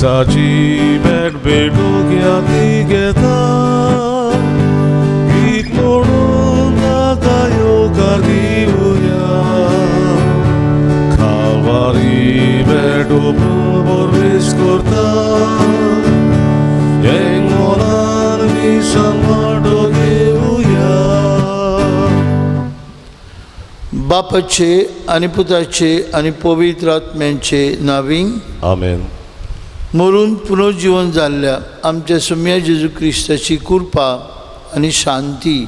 क्रिस्ताची भेट भेटूंक यादी घेता गीत म्हणून ताका येवकार दिवया कालवारी भेट परवेश करता एक मनान मिसान वांटो घेवया. बापाचे आनी पुताचे आनी पवित्र आत्म्यांचे नांवी. आमेन. मरून पुनर्जीवन जाल्ल्या आमच्या सुम्या जेजू क्रिस्ताची कृपा आनी शांती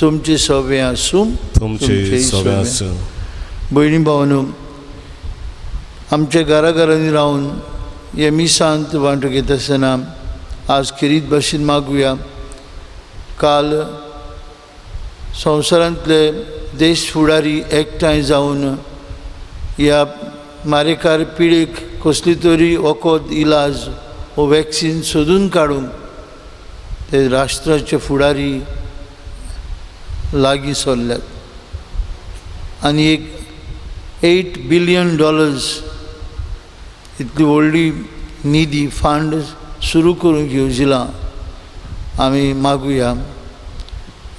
तुमचे सवे आसूं. तुमचे सगळे आसूं. भयणी भावांनो, आमच्या घराघरांनी रावन हे मिसांत वांटो घेता आसतना आज खेरीत भाशेन मागुया. काल संवसारांतले देश फुडारी एकठांय जावन ह्या मारेकार पिडेक कसली तरी वखद, इलाज वो वॅक्सीन सोदून काडूंक ते राष्ट्राचे फुडारी लागीं सरल्यात आनी एक $8 बिलियन इतली व्हडली निधी फंड सुरू करूंक येवजिलां. आमी मागुया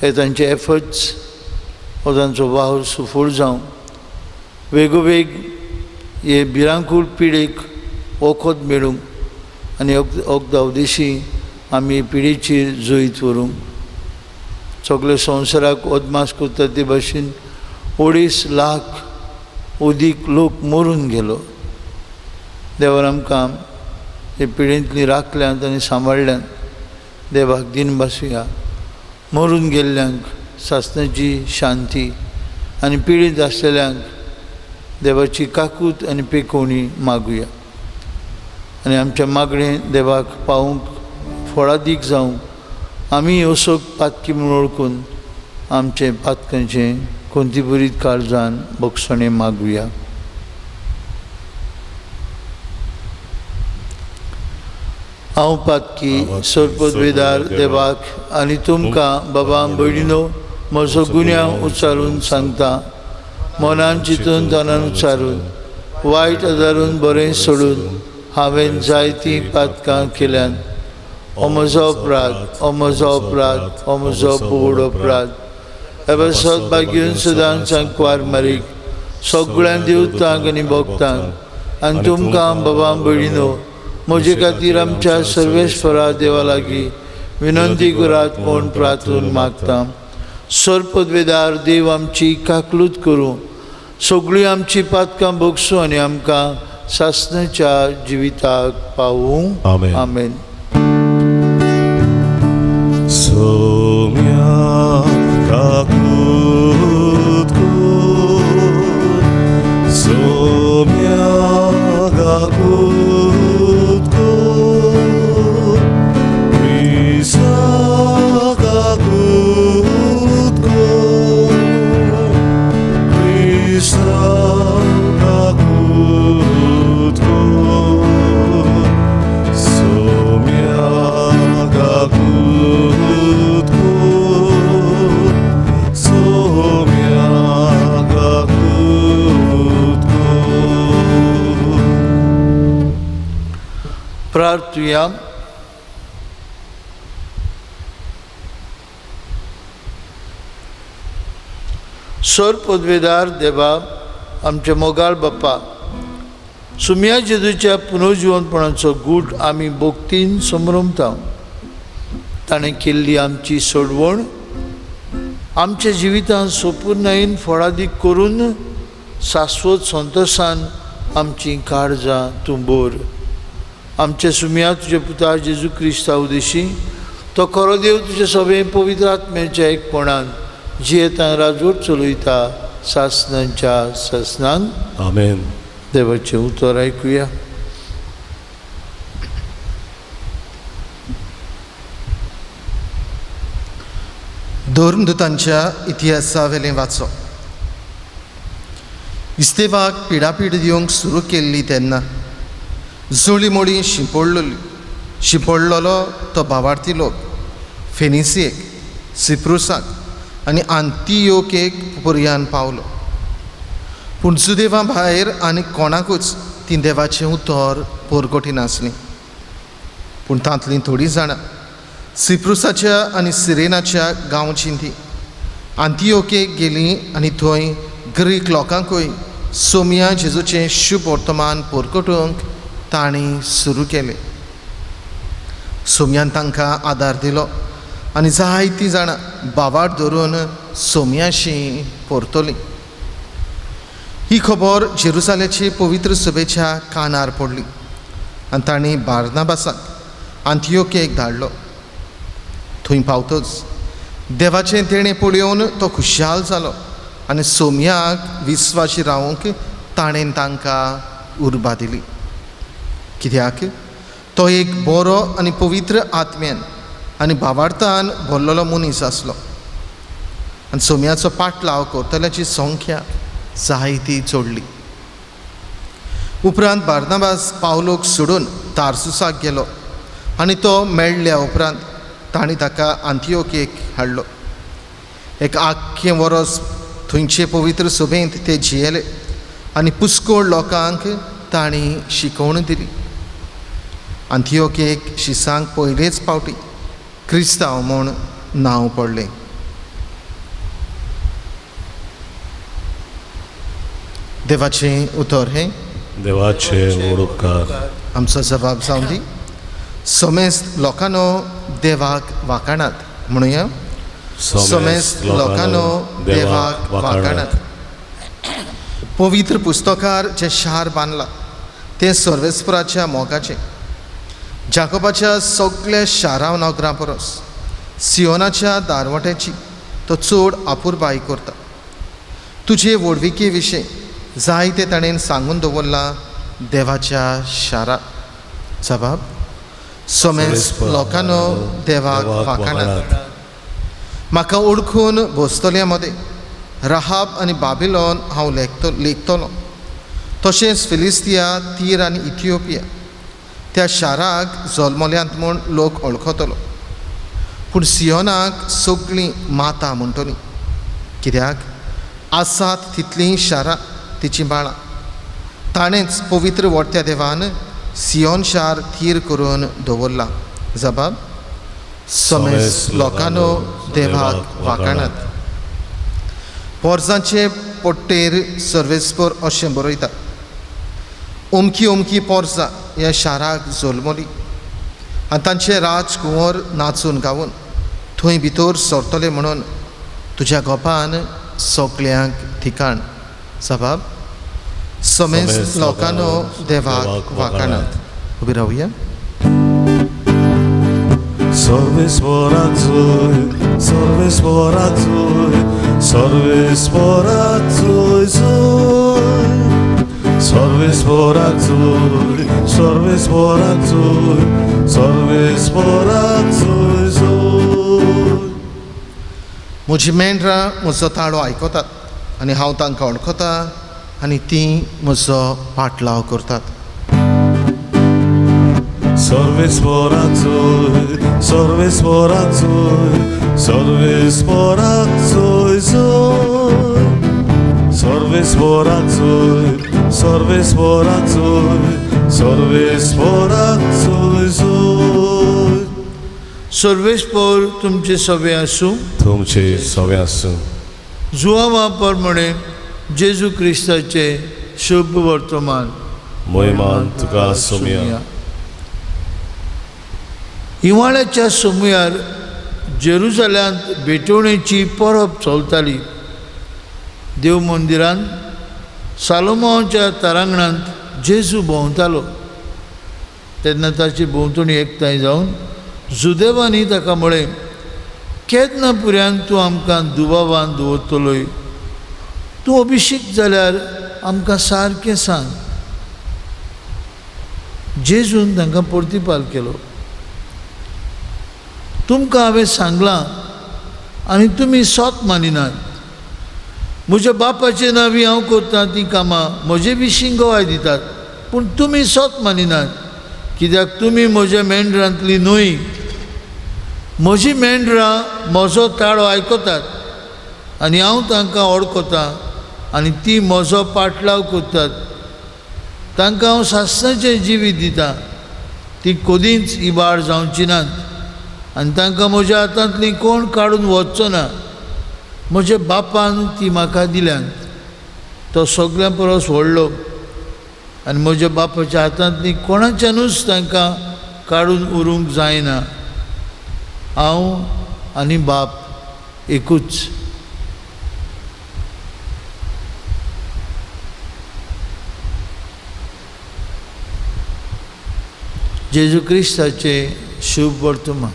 हे तांचे एफर्ट्स हो तांचो वावर सुफळ जावं, वेगोवेग हे भिरांकूळ पिडेक वखद मेळूंक आनी वखदा उदेशी आमी पिडेचेर जैत व्हरूंक. सगळे संवसाराक अदमास करता ते भाशेन 2.5 लाख अदीक लोक मरून गेलो. देवान आमकां हे पिडेंतली राखल्यांत आनी सांबाळ्ळ्यांत. देवाक दिन भासुया. मरून गेल्ल्यांक सासणाची शांती आनी पिडीत आसलेल्यांक देवाची काकूत आनी पेकोवणी मागुया आनी आमच्या मागणें देवाक पावूंक फळादीक जावंक आमी असोक पातकी म्हूण वळखून आमचें पातकांचें कोंतीपुरीत काळजान भोगसणें मागुया. हांव पातकी सरपदवेदार देवाक आनी तुमकां बाबा भयणीनो म्हजो गुन्यांव उच्चारून सांगता. मनान चिंतून तनान उच्चारून वायट आदारून बरें सोडून हांवें जायतीं पातकां केल्यान. हो म्हजो अपराध, हो म्हजो अपराध, हो म्हजो बोड अपराध. हे सदभाग्यून सदांच सांकवार मारीक सगळ्यां देवतांक आनी भक्तांक आनी तुमकां बाबा भयणीनो म्हजे खातीर आमच्या सर्वेस्परा देवा लागीं विनंती करात म्हूण प्रार्थून मागता. सरपदवेदार देव आमची काकलूत करूं, सगळीं आमची पातकां भोगसूं आनी आमकां सासणाच्या जिविताक पावूं. आमेन. आमेन. सोम्या काकूत कर, सोम्या काकूत कर, क्रिस्ता काकूत कर, क्रिस्ता काकूत कर, सोम्या काकूत कर, सोम्या काकूत कर. प्रार्थुया. सर पदवेदार देवा, आमचे मोगाळ बाप्पा, सुम्या जेजूच्या पुनर्जिवनपणाचो गूट आमी भक्तीन समरमता. ताणें केल्ली आमची सोडवण आमच्या जिवितांत सोपुर्णायेन फळादीक करून शाश्वत संतोशान आमची काळजां तूं भर. आमच्या सुम्या तुज्या पुता जेजू क्रिस्ता उदेशी तो खरो देव तुज्या सगळे पवित्र आत्म्याच्या एकपणान जियेतान राजवट चलयता सासनांच्या सासनान. आमेन. देवाचें उतर आयकुया. धर्मदूतांच्या इतिहासावेलें वाचो. इस्तेवाक पिडापीड दिवंक सुरू केल्ली तेन्ना जुळी मोडी शिंपडलेली शिंपडलेलो तो भावार्थी लोक फेनिसियेक, सिप्रुसाक आनी आंतियोकेक पर्यान पावलो, पूण जुदेवा भायर आनी कोणाकूच ती देवाचें उतर परगटी नासली. पूण तांतलीं थोडीं जाणां सिप्रुसाच्या आनी सिरेनाच्या गांवचीं ती आंतियोकेक गेलीं आनी थंय ग्रीक लोकांकूय सोमया जेजूचें शुभ वर्तमान परकटूंक तांणी सुरू केलें. सोमयान तांकां आदार दिलो आनी जायतीं जाणां बावाट धरून सोमयाशी परतलीं. ही खबर जेरुजाल्याची पवित्र सभेच्या कानार पडली आनी तांणी बार्नाबासाक आंतियोकेक धाडलो. थंय पावतच देवाचें देणें पळोवन तो खुशाल जालो आनी सोमयाक विस्वाशी रावंक ताणें तांकां उर्बा दिली. कित्याक तो एक बरो आनी पवित्र आत्म्यान आनी भावार्थान भरलेलो मनीस आसलो आनी सोमयाचो पाटलाव करतल्याची संख्या जायती चडली. उपरांत बार्नाबास पावलोक सोडून तारसुसाक गेलो आनी तो मेळ्ळ्या उपरांत तांणी ताका आंतियोकेक हाडलो. एक आख्खें वरस थंयचे पवित्र सभेंत ते जियेले आनी पुस्कोळ लोकांक तांणी शिकवण दिली. आंतियोकेक शिसांक पयलेच पावटी क्रिस्तांव म्हूण नांव पडलें. देवाचें उतर हें. देवाचे व्हड उपकार. आमचो जबाब जावं दी. समेस्त लोकांनो देवाक वाखाणात म्हणुया. समेस्त लोकांनो देवाक वाखाणात. पवित्र पुस्तकार जें शार बांदलां तें सर्वेस्पराच्या मोगाचें. जाकोबाच्या सगल्या शारां नगरां परस सियोनाच्या दारवट्याची तो चड आपुरबाय करता. तुजे व्हडविके विशीं जायतें ताणें सांगून दवरलां देवाच्या शारा. जबाब समेस्त लोकांनो देवाक वाखाणात. म्हाका ओळखून बसतल्या मदें राहाब आनी बाबिलोन हांव लेखतलो. तशेंच फिलिस्तिया, तीर आनी इथिओपिया त्या शाराक जल्मल्यांत म्हूण लोक वळखतलो. पूण सियोनाक सगळीं माता म्हणटली, कित्याक आसात तितलीं शारां तिचीं बाळां. ताणेंच पवित्र वट्ट्या देवान सियोन शार थीर करून दवरलां. जबाब समेस्त लोकांनो देवाक वाखाणात. पोरसांचे पट्टेर सर्वेस्पर अशें बरयता, अमकी अमकी पोरसां ह्या शाराक जल्मली आनी तांचे राजकुंवर नाचून गावन थंय भितर सरतले म्हणून तुज्या गोपान सगल्यांक ठिकाण. जबाब समेस्त लोकांनो देवाक वाखाणात. उबी रावया. सर्वेस्पराक जय, सर्वेस्पराक जय, सर्वेस्पराक जय जय. सर्वेस्पराक जय, सर्वेस्पराक जय, सर्वेस्पराक जय जय. म्हजी मेंढरां म्हजो ताळो आयकतात आनी हांव तांकां वळखता आनी तीं म्हजो पाटलाव करतात. सर्वेस्पराक जय, सर्वेस्पराक जय, सर्वेस्पराक जय जय. सर्वेस्पराक जय, सर्वेस्पराक जय, सर्वेस्पराक जय जय. सर्वेस्पर तुमचे सवे आसूं. तुमचे सवे आसूं. जुआवा प्रमाणे जेजू क्रिस्ताचे शुभ वर्तमान. मोहिमान तुका सोमया. हिवाळ्याच्या समयार जेरुजाल्यांत भेटवणेची परब चलताली. देव मंदिरांत सालोमांच्या तारांगणांत जेजू भोंवतालो. तेन्ना ताची भोंवतणी एकठांय जावन जुदेवांनी ताका म्हळें, केन्ना पुऱ्यान तूं आमकां दुबावान दवरतलोय? तूं अभिषेक जाल्यार आमकां सारकें सांग. जेजून तांकां प्रतिपाल केलो, तुमकां हांवें सांगलां आनी तुमी सोत मानिनात. म्हज्या बापाचे नांवी हांव करतां तीं कामां म्हजे विशीं गवाय दितात, पूण तुमी सोत मानिनात, कित्याक तुमी म्हज्या मेंढरांतली न्हय. म्हजी मेंढरां म्हजो ताळो आयकतात आनी हांव तांकां वळखतां आनी ती म्हजो पाटलाव करतात. तांकां हांव सासणाचें जिवीत दितां ती कदींच इबाड जावची नात आनी तांकां म्हज्या हातांतली कोण काडून वचचो ना. म्हज्या बापान ती म्हाका दिल्यात. तो सगळ्यां परस व्हडलो आनी म्हज्या बापाच्या हातांतली कोणाच्यानूच तांकां काडून उरूंक जायना. हांव आनी बाप एकूच. जेजू क्रिस्ताचे शुभ वर्तमान.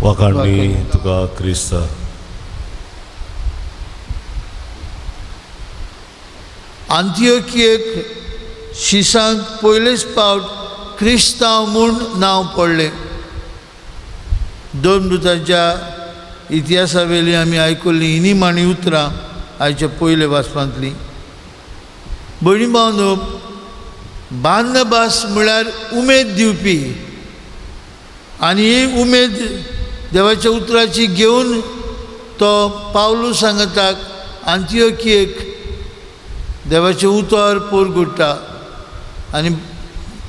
वाखाणणी तुका क्रिस्ता. आंतियोकियेक शिसांक पयलेच पावट क्रिस्तांव म्हूण नांव पडलें. दोन दुतांच्या इतिहासा वेली आमी आयकुल्लीं ही निमाणी उतरां आयच्या पयल्या वाचपांतलीं. भयणी भावनो, बार्नबास म्हळ्यार उमेद दिवपी आनी ही उमेद देवाच्या उतराची घेवन तो पावलू सांगताक आंतियोकियेक देवाचें उतर पोरगुट्टा आनी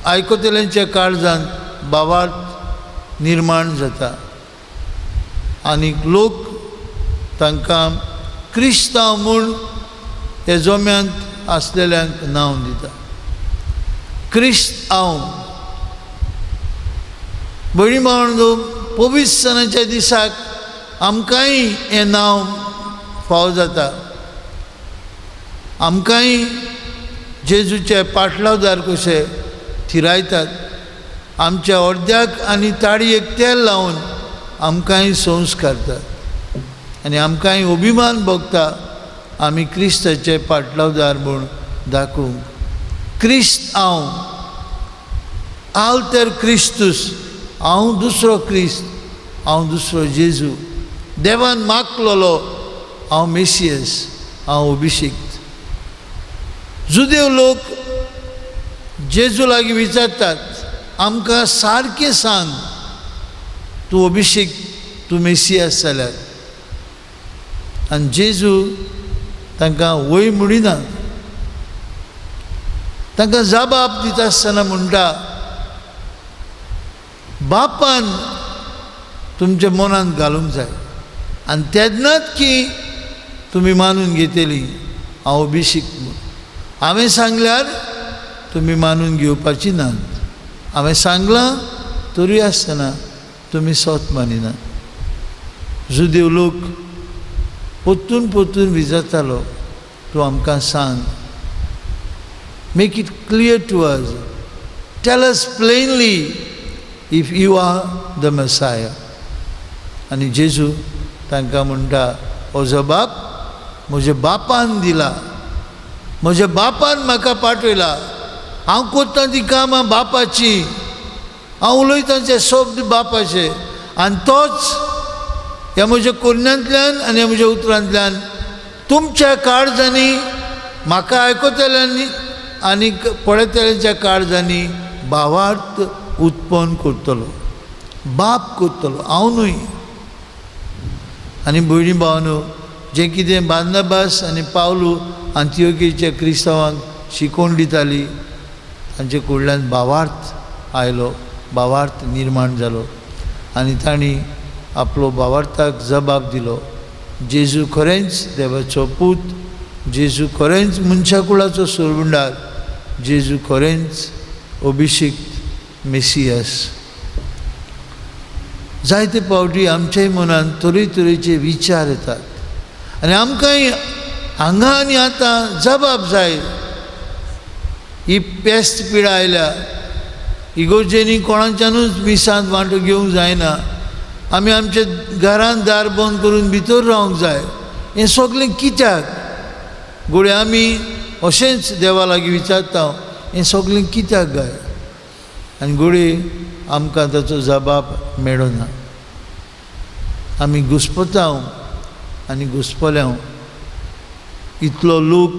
आयकतल्यांच्या काळजांत भावार्थ निर्माण जाता आनी लोक तांकां क्रिस्तांव म्हूण ह्या जोम्यांत आसलेल्यांक नांव दिता. क्रिस्त हांव. भयणी भावंडो, पवित्रसणाच्या दिसाक आमकांय हें नांव फावो जाता. आमकांय जेजूचे पाटलावदार कशे थिरायतात. आमच्या अर्द्याक आनी ताळयेक तेल लावन आमकांय संस्कारतात आनी आमकांय अभिमान भोगता आमी क्रिस्ताचे पाटलावदार म्हूण दाखोवंक. क्रिस्त हांव, आल्तर क्रिस्तूस, हांव दुसरो क्रिस्त, हांव दुसरो जेजू, देवान मागलोलो हांव मेसियस, हांव अभिषेक्त. जुदेव लोक जेजू लागीं विचारतात, आमकां सारकें सांग, तूं अभिषेक, तूं मेसियास जाल्यार. आनी जेजू तांकां वय म्हणिना, तांकां जबाब दिता आसतना म्हणटा, बापान तुमच्या मनांत घालूंक जाय आनी तेन्नाच की तुमी मानून घेतली हांव अभिषेक म्हूण. हांवें सांगल्यार तुमी मानून घेवपाची नात, हांवें सांगलां तरूय आसतना तुमी सोत मानिनात. जुदेव लोक परतून परतून विचारतालो, तूं आमकां सांग, make it clear to us, tell us plainly if you are the Messiah. आनी जेजू तांकां म्हणटा, हो जबाब म्हज्या बापान दिला, म्हज्या बापान म्हाका पाठयला. हांव करतां ती कामां बापाची, हांव उलयतां ते शब्द बापाचे, आनी तोच ह्या म्हज्या कोन्यांतल्यान आनी ह्या म्हज्या उतरांतल्यान तुमच्या काळजांनी, म्हाका आयकतल्यांनी आनी पळयतल्यांच्या काळजांनी भावार्थ उत्पन्न करतलो, बाप करतलो, हांव न्हय. आनी भयणी भावांनो, जें कितें बार्नबास आनी पावलू आंतियोकीच्या क्रिस्तांवांक शिकोवन दिताली तांचे कडल्यान भावार्थ आयलो, भावार्थ निर्माण जालो आनी तांणी आपलो भावार्थाक जबाब दिलो. जेजू खरेंच देवाचो पूत, जेजू खरेंच मनशा कुळाचो सोडवणदार, जेजू खरेंच अभिषेक मेसियास. जायते फावटी आमच्याय मनांत तरेतरेचे विचार येतात आनी आमकांय हांगा आनी आतां जबाब जाय. ही पेस्त पिडा आयल्या, इगोर्जेनी कोणाच्यानूच मिसांत वांटो घेवंक जायना, आमी आमच्या घरान दार बंद करून भितर रावंक जाय. हें सगळें कित्याक? घोडये आमी अशेंच देवा लागीं विचारता, हें सगळें कित्याक गाय? आनी घोडये आमकां ताचो जबाब मेळना. आमी घुस्पता आनी घुस्पल्या. इतलो लोक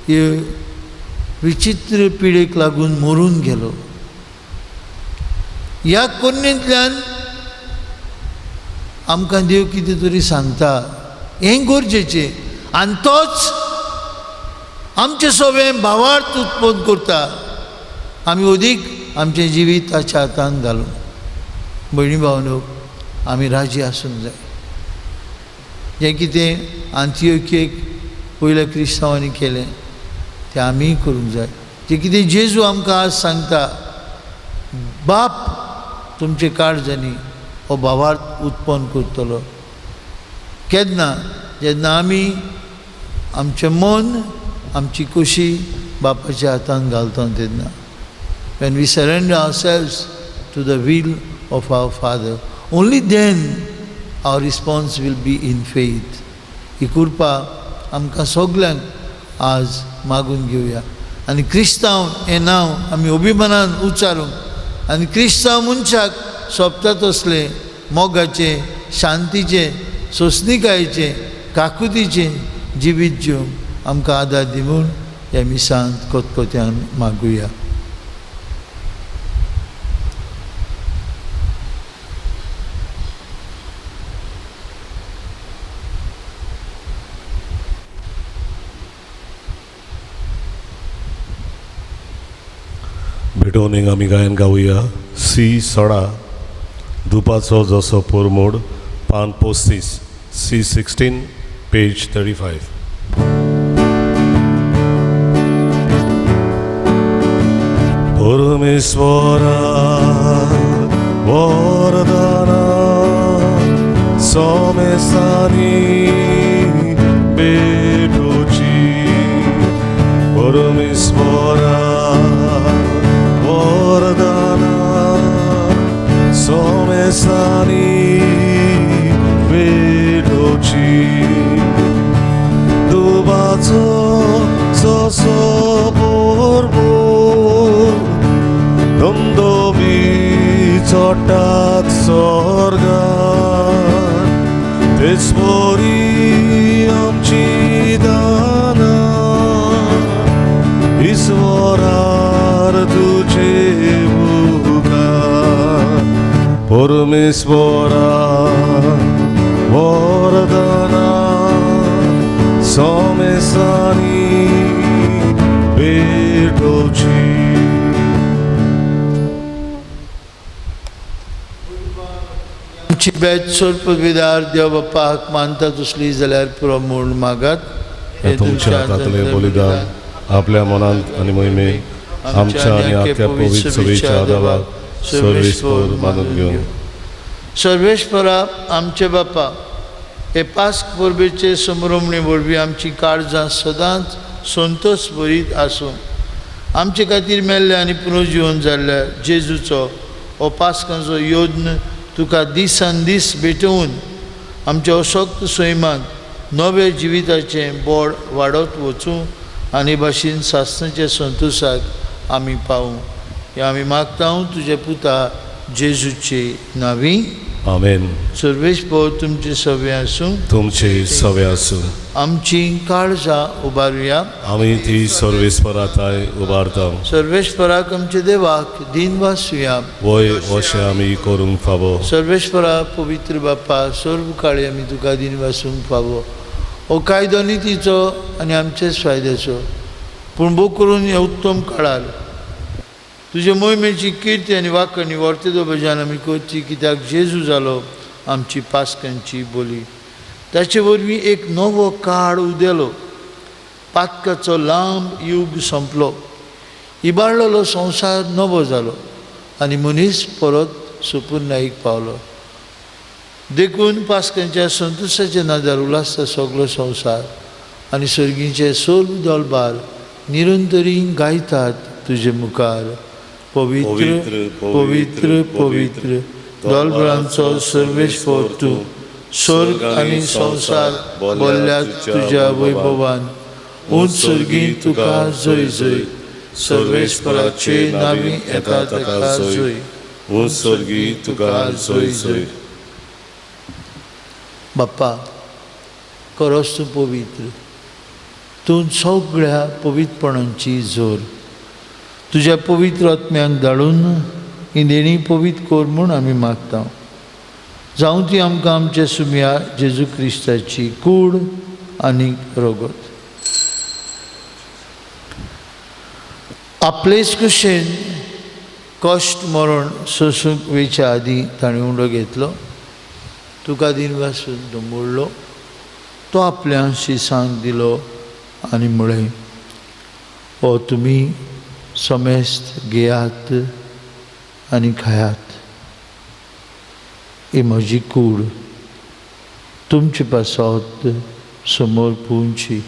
हे विचित्र पिडेक लागून मरून गेलो. ह्या कोन्नेंतल्यान आमकां देव कितें तरी सांगता, हें गरजेचें. आनी तोच आमचे सगळें भावार्थ उत्पन्न करता. आमी अदीक आमचें जिवीत ताच्या हातान घालूंक. भयणी भावनो, आमी राजी आसूंक जाय. जें कितें आंतियोकेक पयल्या क्रिस्तांवांनी केलें तें आमीय करूंक जाय. जें कितें जेजू आमकां आज सांगता, बाप तुमचे काळजांनी हो भावार्थ उत्पन्न करतलो. केन्ना? जेन्ना आमी आमचें मन, आमची खोशी बापाच्या हातान घालता तेन्ना. When we surrender ourselves to the will of our Father, only then our response will be in faith. ही कृपा आमकां सगल्यांक आज मागून घेवया आनी क्रिस्तांव हें नांव आमी अभिमानान उच्चारूंक आनी क्रिस्तांव मनशाक सोबता तसलें मोगाचें, शांतीचें, सोंसणिकायेचें, काकुतीचें जिवीत जिवंक आमकां आदार दी म्हूण ह्या मिसांत कोतकोत्यान मागुया. भेटोवन एक आमी गायन गावया. सी 16, दुपाचो जसो पोरमोड, पान 35, सी 16, पेज 35. परमेश्वरा वरदाना सोमेसानी भेटोची, परमेश्वरा वरदाना सोमेसानी भेटोची, दुबाचो जसो पोरमोड धमधमी चोटात स्वर्गात, तेच परी आमची दानां ईश्वरार तुजे मुखार. परमेश्वरा वरदाना सोमेसानी भेटोची. आमची बेत सोरपविदार देव बाप्पाक मानता तसली जाल्यार पुरो म्हूण मागात. हे तुमच्या हातांतले बलिदान आपल्या मनांत आनी मोहिमे आमच्या आनी आख्या पवित्र सभेच्या आदावाक सर्वेस्पर मानून घेवन. सर्वेस्परा आमचे बापा, हे पास्क परबेचे समरोमणे वरवीं आमची काळजां सदांच संतोष भरीत आसूं. आमचे खातीर मेल्ल्या आनी पुनर्जिवन जाल्ल्या जेजूचो हो पास्कांचो यत्न तुका दिसान दीस भेटोवन आमच्या अशक्त सैमांत नव्या जिविताचें बोड वाडत वचूं आनी भाशेन सासणाच्या संतोशाक आमी पावूं. हें आमी मागता तुज्या पुता जेजूचे नांवी. आमेन. सर्वेस्पर तुमचे सवे आसूं. तुमचे सवे आसूं. आमची काळजां उबारुया. आमी ती सर्वेस्पराताय उबारता. सर्वेस्पराक आमचे देवाक दीन वासुया. वय अशें आमी करूंक फावो. सर्वेस्परा पवित्र बाप्पा, सर्व काळी आमी तुका दीन वासूंक फावो. हो कायदो नितीचो आनी आमचेच फायद्याचो, पूण भोग करून ह्या उत्तम काळार तुजे मोहिमेची किर्ती आनी वाकणी वर्तेदो भजन आमी करची, कित्याक जेजू जालो आमची पास्कांची बोली. ताचे वरवीं एक नवो काळ उदेलो, पातकाचो लांब युग सोंपलो, इबाडलेलो संवसार नवो जालो आनी मनीस परत सुपुर्नाईक पावलो. देखून पास्कांच्या संतोशाच्या नदर उल्हासता सगलो संवसार आनी सर्गीचे सर्व दलबार निरंतरी गायतात तुजे मुखार. पवित्र पवित्र पवित्र दलबरांचो सर्वेस्पर तूं, स्वर्ग आनी संवसार बोल्ल्यात तुज्या वैभवान. उंच सर्गी तुका जय जय, सर्वेस्पराचे नांवी येता ताका जय. उंच सर्गी तुका जय जय. बाप्पा, खरोच तूं पवित्र, तूं सगळ्या पवित्रपणांची जोर. तुज्या पवित्र आत्म्यांक धाडून ही देणी पवित्र कर म्हूण आमी मागता. जावं ती आमकां आमच्या सुमया जेजू क्रिस्ताची कूड आनी रगत. आपलेच कुशेन कश्ट मरण सोसूंक वेच्या आदीं ताणें उंडो घेतलो, तुका दिनवासून दमोडलो, तो आपल्या शिसांक दिलो आनी म्हळें, हो तुमी समेस्त घेयात आनी खायात, ही म्हजी कूड तुमचे पासत समोर पुवची।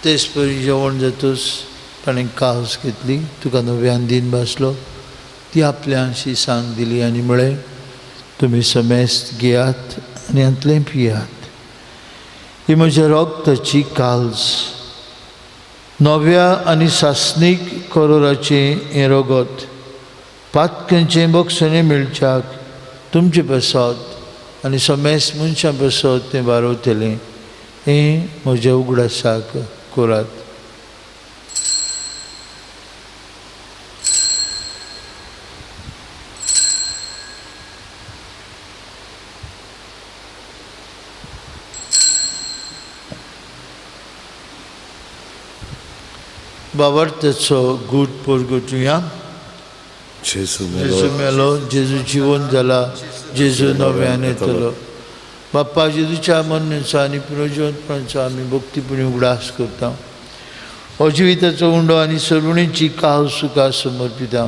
तेच परी जेवण जातूच ताणें कास घेतली, तुका नव्यान दिन बसलो, ती आपल्या शिसांक दिली आनी म्हळें, तुमी समेस्त घेयात आनी हांतलें पियात, ही म्हज्या रक्ताची काल्स, नव्या आनी सासणीक करोराचें हें रगत पातकांचें बक्षणें मेळच्याक तुमचे पासत आनी समेस्त मनशां पासत तें बारवतलें, हें म्हज्या उगडासाक करात। बाबार्थाचो गूट परगटुया। जेजू मेलो, जेजू जिवन जाला, जेजू नव्यान येतलो। बाप्पा जेजूच्या मरणाचो आनी पुनर्जिवंतपणाचो आमी भक्तीपणी उगडास करता। हो जिविताचो उंडो आनी सर्वणीची काव सुखा समर्पिता।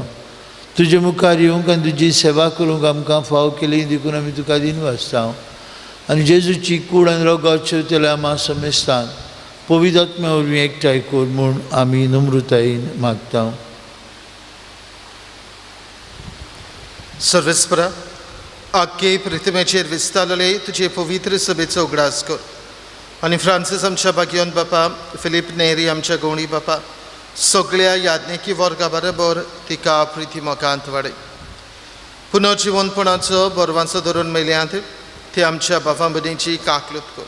तुजे मुखार येवंक आनी तुजी सेवा करूंक आमकां फाव केली देखून आमी तुका दिनवासता। आनी जेजूची कूड आनी रगत शेवतल्या आमा समेस्तान पवित्र आत्म्या वरवीं एकठांय कर म्हूण आमी नम्रतायेन मागता। सर्वेस्परा आख्खे पृथ्वीचेर विस्तारले तुजे पवित्र सभेचो उगडास कर आनी फ्रांसीस आमच्या भाग्यवंत बापा, फिलीप नेरी आमच्या गवणी बापा, सगळ्या याज्ञिकी वर्गा बरोबर तिका प्रिती मोगांत वाडय। पुनर्जिवनपणाचो बरवांचो धरून मेल्यांत ते आमच्या बाबा भयणीची काकलूत कर,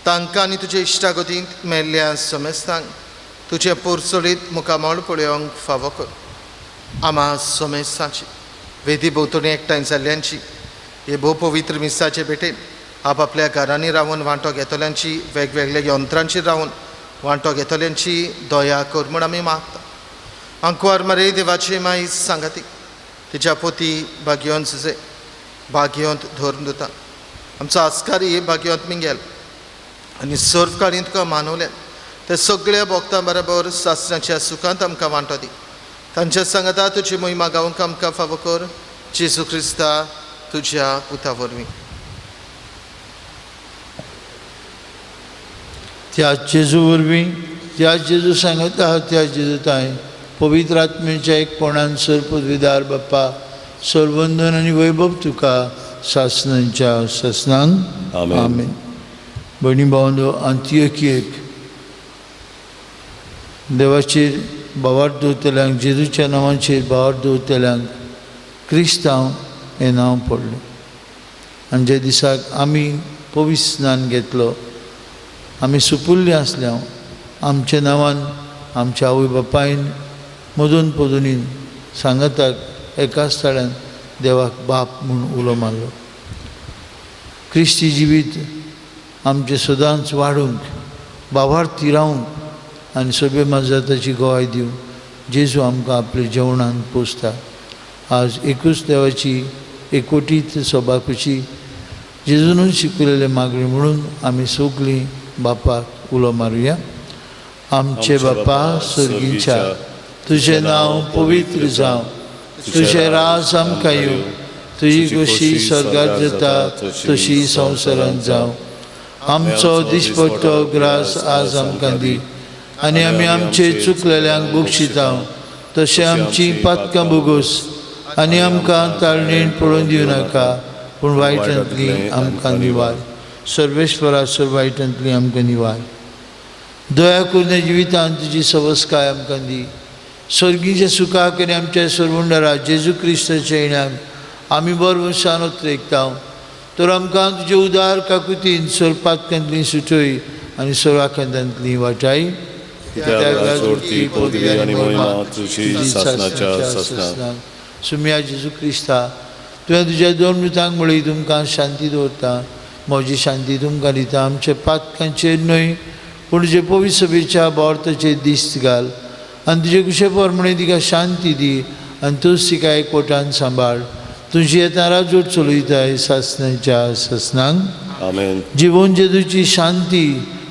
तांकां आनी तुजे इश्टागतींत मेल्ल्या समेस्तांक तुजें पोरचडीत मुखामळ पळोवंक फावो कर। आमा समेस्तांची वेदी भोंवतणी एकठांय जाल्ल्यांची हे भोव पवित्र मिसाचे भेटेन आपापल्या घरांनी रावन वांटो घेतल्यांची, वेगवेगळ्या यंत्रांचेर रावन वांटो घेतल्यांची दया कर म्हूण आमी मागता। आंकवार मरे देवाची माई सांगाती तिच्या पोती भाग्यवंत सुजे भाग्यवंत धरून दिता आमचो आस्कारी भाग्यवंत मिंगेल आनी सर्व काळीन तुका मानवल्या ते सगळ्या भोक्तां बरोबर सासणाच्या सुखांत आमकां वांटो दी। तांच्या सांगाता तुजी मोहिमा गावंक आमकां फावो कर, जेजू क्रिस्ता तुज्या पुता वरवीं। त्या जेजू वरवीं, त्या जेजू सांगता, त्या जेजू ताय पवित्र आत्म्याच्या एकपणान सर्वपदवीदार बाप्पा सर्वंदन आनी वैभव तुका सासणांच्या सासणांक आमेन। भयणी भावंडो, अंत्योकियेक देवाचेर भावार्थ दवरतल्यांक, जेजूच्या नांवाचेर भावार्थ दवरतल्यांक क्रिस्तांव हें नांव पडलें। आनी ज्या दिसाक आमी पवित्र स्नान घेतलो, आमी सुपुल्ले आसल्या, आमच्या नांवान आमच्या आवय बापायन मदून पदुनीन सांगाताक एकाच थळ्यान देवाक बाप म्हूण उलो मारलो। क्रिस्ती जिवीत आमचें सदांच वाडूंक, भावार्थी रावंक आनी सभे माजाताची गवाय दिवंक जेजू आमकां आपल्या जेवणान पोसता। आज एकूच देवाची एकवटीत सभाकुची जेजूनूच शिकयलेले मागणी म्हणून आमी सगळीं बापाक उलो मारुया। आमचे बापा सर्गीच्या, तुजें नांव पवित्र जावं, तुजें राज आमकां येवं, तुजी गोशी स्वर्गात जाता तशी संवसारांत जावं। आमचो दिसपट्टो ग्रास आज आमकां दी आनी आमी आमचे चुकलेल्यांक बक्षिता तशें आमची पातकां भोगोस आनी आमकां ताळणेन पळोवन दिवं नाका, पूण वायटांतली आमकां निवार। सर्वेश्वरा, सर्व वायटांतली आमकां निवार। दया करून जिवितांत तुजी सवस्काय आमकां दी। स्वर्गीच्या सुखाक आनी आमच्या सर्वंडरा जेजू क्रिस्ताच्या येण्याक आमी बरवसान उतरेकता। तर आमकां तुजे उदार काकुतीन सोरपातकांतली सुटय आनी सोराखंदांतली वाटाय. सुम्या जेजू क्रिस्ता, तुवें तुज्या दोन मृतांक म्हळी, तुमकां शांती दवरता, म्हजी शांती तुमकां दिता. आमच्या पातकांचेर न्हय पूण तुजे पवित्र सभेच्या बोर्ताचेर दिस्त घाल आनी तुजे कुशे प्रमाणे तिका शांती दी आनी तूंच तिका एकवटान सांबाळ. तुजी येता राजवट चलयताय सासणाच्या सासणांक. आमेन. जिवन जेजूची शांती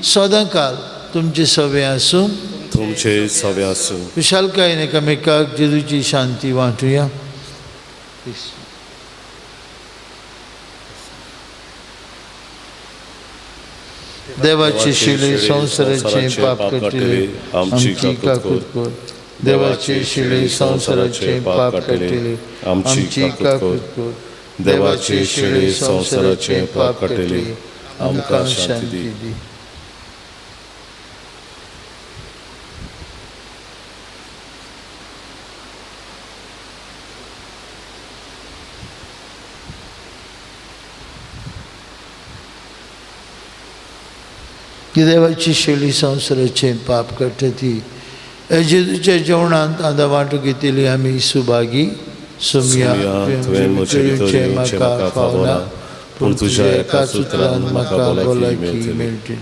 सदांकाल तुमचे सवे आसूं. तुमचे सवे आसूं. खुशालकायेन एकामेकाक जेजूची शांती वांटुया. देवाचे शिले संवसाराचे पाप काडटले, आमची काकूत कर. देवाचे शिले संवसाराचे पाप काडटले, आमची काकूत कर. देवाचे शिले संवसाराचे पाप काडटले, आमकां शांती दी. की देवाची शेळी संवसाराचे पाप काडटा ती जेजूच्या जेवणांत आतां वांटो घेतली आमी सुभागी. सुमया, तुवें म्हजे भितर येवचें म्हाका फावना, पूण तुज्या एकाच उतरान म्हाका भलायकी मेळटली.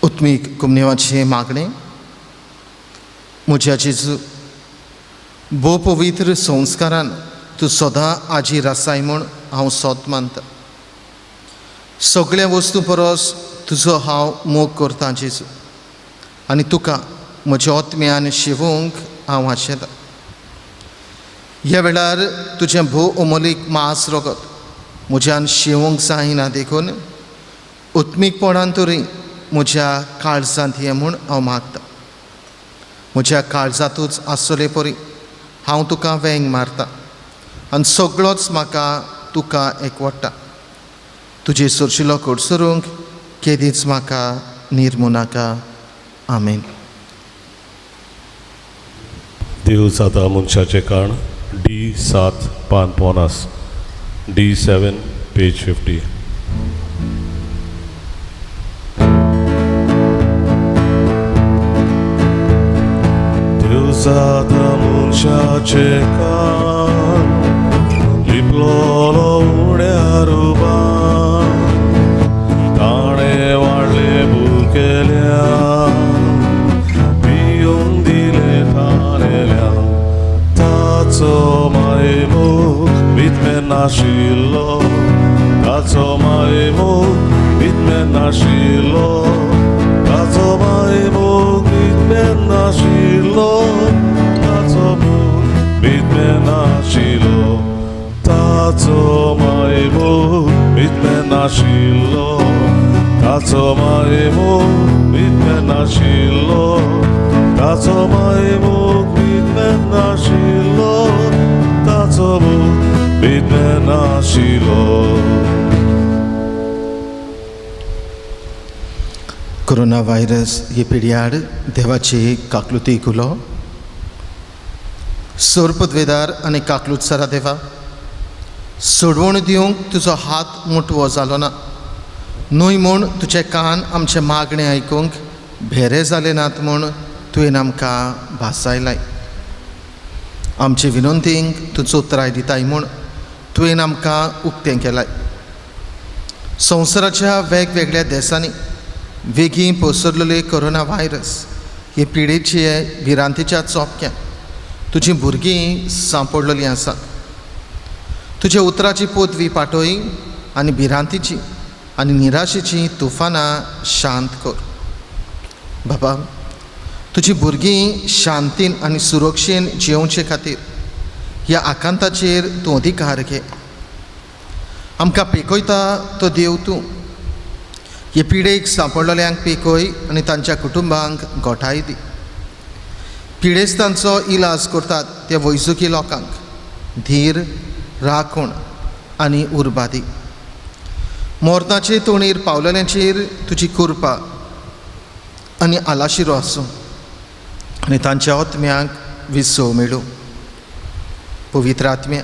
उत्मीक कुमनेवाचें मागणें. म्हज्या जेजू, भोव पवित्र संस्कारान तूं सदां आजी रासाय म्हूण हांव सोद मानता. सगळ्या वस्तू परस तुजो हांव मोग करतां जेजू, आनी तुका म्हज्या आत्म्यान शिवूंक हांव आशेतां. ह्या वेळार तुजें भोव अमोलीक मास रगत म्हज्यान शिवूंक जायना, देखून उत्मीकपणान तरी म्हज्या काळजांत ये म्हूण हांव मागतां. म्हज्या काळजांतूच आसले परी हांव तुका वेंग मारता आनी सगळोच म्हाका तुका एकवटा. तुजे सोरशिलो कडसरूंक केदीच म्हाका निर्मू नाका. आमेन. देव जाता मनशाचें काण, डी 7 पान 50, डी 7 पेज 50. देव जाता मनशाचें काण, लिपलोलो उण्या रुपान, ताणें वाडले भुकेल्या, पियोन दिले तानेल्या. ताचो मायमूख भितमेन नाशिल्लो, ताचो मायमूख भितमेन नाशिल्लो, ताचो मायमूख भितमेन नाशिल्लो, ताचो मूख भितमेन नाशिल्लो, ताचो मायमूख भितमेन नाशिल्लो, ताचो मायमूख भितमेन नाशिल्लो, ताचो मायमूख भितमेन नाशिल्लो, ताचो मूख भितमेन नाशिल्लो. कोरोना व्हायरस ही पिढ्याड देवाची काकलुती कुलो. सोरपदवेदार आनी काकलूत सरा देवा, सोडवण दिवंक तुजो हात मोटवो जालो ना न्हय म्हूण तुजे कान आमचें मागणें आयकूंक भेरे जाले नात म्हूण तुवें आमकां भासायलाय. आमचे विनंतींक तूं चोत्राय दिताय म्हूण तुवें आमकां उक्तें केलाय. संवसाराच्या वेगवेगळ्या देशांनी वेगीं पसरलेले कोरोना व्हायरस हे पिडेचे भिरांतेच्या चोपक्यान तुजीं भुरगीं सांपडलेलीं आसात. तुज्या उतराची पदवी पाटय आनी भिरांतीची आनी निराशेचीं तुफानां शांत कर. बाबा, तुजी भुरगीं शांतीन आनी सुरक्षेन जियोवचे खातीर ह्या आकांताचेर तूं अधिकार घे. आमकां पेकयता तो देव तूं. हे पिडेक सांपडलेल्यांक पेकय आनी तांच्या कुटुंबांक गोठाय दी. पिडेस्तांचो इलाज करतात त्या वैजकी लोकांक धीर, राखण आनी उर्बा दी. मोरनाचे तोणीर पावलेल्यांचेर तुजी कृपा आनी आलाशिरो आसूं आनी तांच्या आत्म्यांक विसव मेळूं. पवित्र आत्म्या,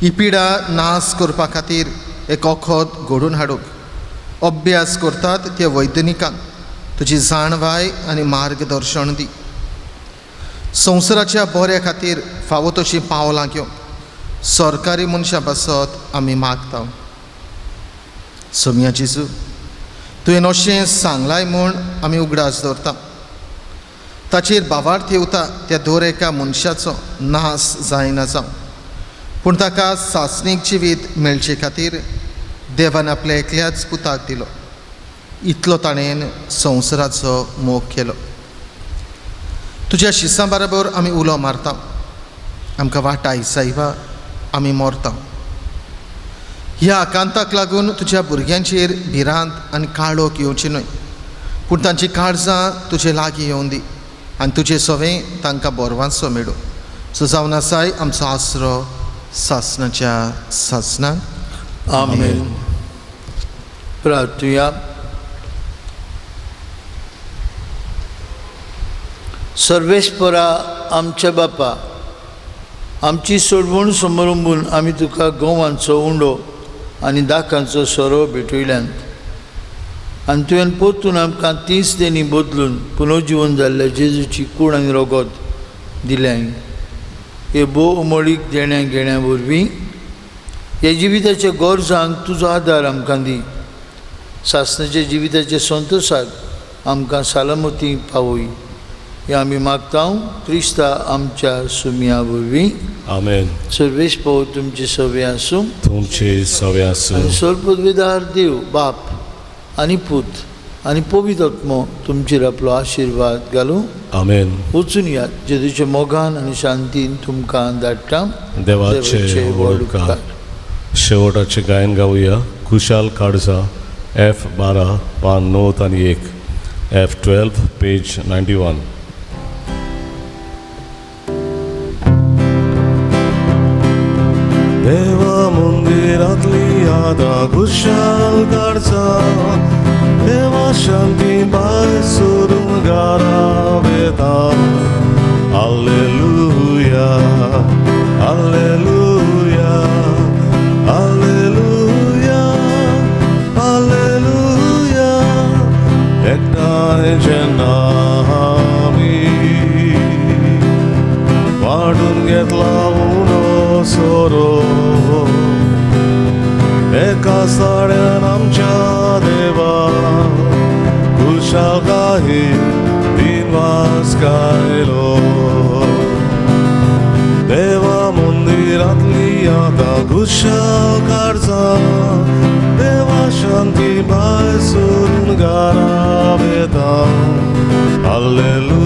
ही पिडा नाश करपा खातीर एक वखद घडोवन हाडूंक अभ्यास करतात त्या वैज्ञानिकांक तुजी जाणवाय आनी मार्गदर्शन दी. संवसाराच्या बऱ्या खातीर फावो तशीं पावलां घेवंक सरकारी मनशां पासत आमी मागता. सोमया जेजू, तुवें अशें सांगलाय म्हूण आमी उगडास दवरता. ताचेर भावार्थ येवता त्या दर एका मनशाचो नाश जायना जावं, पूण ताका सासणीक जिवीत मेळचे खातीर देवान आपल्या एकल्याच पुताक दिलो. इतलो ताणें संवसाराचो मोग केलो. तुज्या शिसां बरोबर आमी उलो मारता, आमकां वाटाय सायबा, आमी मरता. ह्या आकांताक लागून तुज्या भुरग्यांचेर भिरांत आनी काळोख येवची न्हय, पूण तांची काळजां तुजे लागीं येवन दी आनी तुजे सवें तांकां बरवांचो मेळूं. सो जावन आसाय आमचो आसरो सासणाच्या सासणाक. आमेन. प्रार्थुया. सर्वेस्परा आमच्या बापा, आमची सोडवण समरंबून आमी तुका गोवांचो उंडो आनी दाकांचो सोरो भेटयल्यान आनी तुवें परतून आमकां तीच देणी बदलून पुनर्जिवन जाल्ल्या जेजूची कूड आनी रगत दिल्याय. हे भोव उमळीक देण्या घेण्या वरवीं ह्या जिविताच्या गरजांक तुजो आदार आमकां दी. सासणाच्या जिविताच्या संतोशाक आमकां सालामती पावय. हे आमी मागता क्रिस्ता आमच्या सुमया वरवीं. आमेन. सर्वेश पो तुमचे सवे आसूं. तुमचे सवे आसूं. आनी सर्वपदवीदार देव बाप आनी पूत आनी पवित्र आत्मो तुमचेर आपलो आशिर्वाद घालूं. आमेन. वचून यात जेजूच्या मोगान आनी शांतीन तुमकां धाडटा. देवाचे व्हड उपकार. शेवटाचे गायन गावया कुशाल काळजा F 12 पान 9 आनी 1, F 12 page 91. देवा मंदिरांतली यादां कुशाल काळजा, देवा शांती भायर सरून घरा वेता. Alleluia, alleluia, alleluia, alleluia. एकठांय जेन्ना आमी वाडून घेतला उणो सोरो, एका साड्यान आमच्या देवा खुशालकायेन दिनवास गायलो. देवा मंदिरांतली आतां खुशाल काळजा, देवा शांती भायर सरून घरा वेता. आल्लेलुया.